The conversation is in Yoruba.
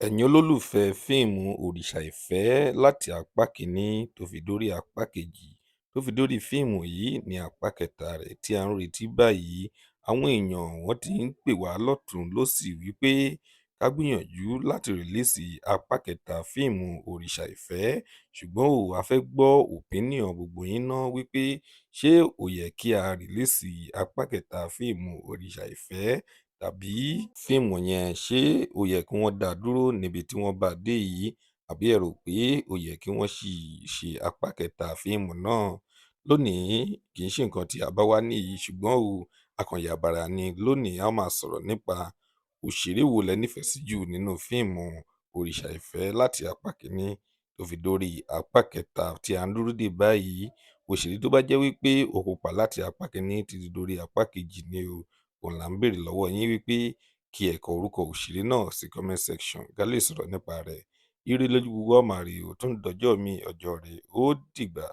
Ẹ̀yin olólùfẹ́ fíìmù Òrìṣà Ìfẹ́, láti apá kìíní tó fi dórí apá kejì, tó fi dórí fíìmù yìí ní apá kẹta rẹ̀ tí à ń retí báyìí. Àwọn èèyàn wọ́n ti ń pè wá lọ́tùn lósì wípé ká gbìyànjú láti release apá kẹta fíìmù Òrìṣà Ìfẹ́. Ṣùgbọ́n ò a fẹ́ gbọ́ opinion gbogbo yín ná wípé ṣé ó yẹ kí a release apá kẹta fíìmù Òrìṣà Ìfẹ́, tàbí fíìmù yẹn ṣé ó yẹ kí wọ́n dá dúró níbi tí wọ́n bá dé yìí, àbí ẹ rò pé ó yẹ kí wọ́n sì ṣe apá kẹta fíìmù náà? Lónìí, kì í ṣe nǹkan tí a bá wá níyìí, ṣùgbọ́n o a kàn yàbàrá ni. Lónìí, a máa sọ̀rọ̀ nípa òṣèré wo lẹ nífẹ̀ẹ́ sí jù nínú fíìmù Òrìṣà Ìfẹ́ láti apá kìíní tó fi dórí apá kẹta tí à ń dúró dè báyìí. Òṣèré tó bá jẹ́ wípé ó kópa láti apá kìíní títí dórí apá kejì ni o. Òun là ń béèrè lọ́wọ́ yín wípé kí ẹ kọ orúkọ òṣèré náà sí comment section ká lè sọ̀rọ̀ nípa rẹ̀. Ire lójú gbogbo wa máa rí o. Tún dọjọ́ mi, ọjọ́ rẹ̀ ó dìgbà.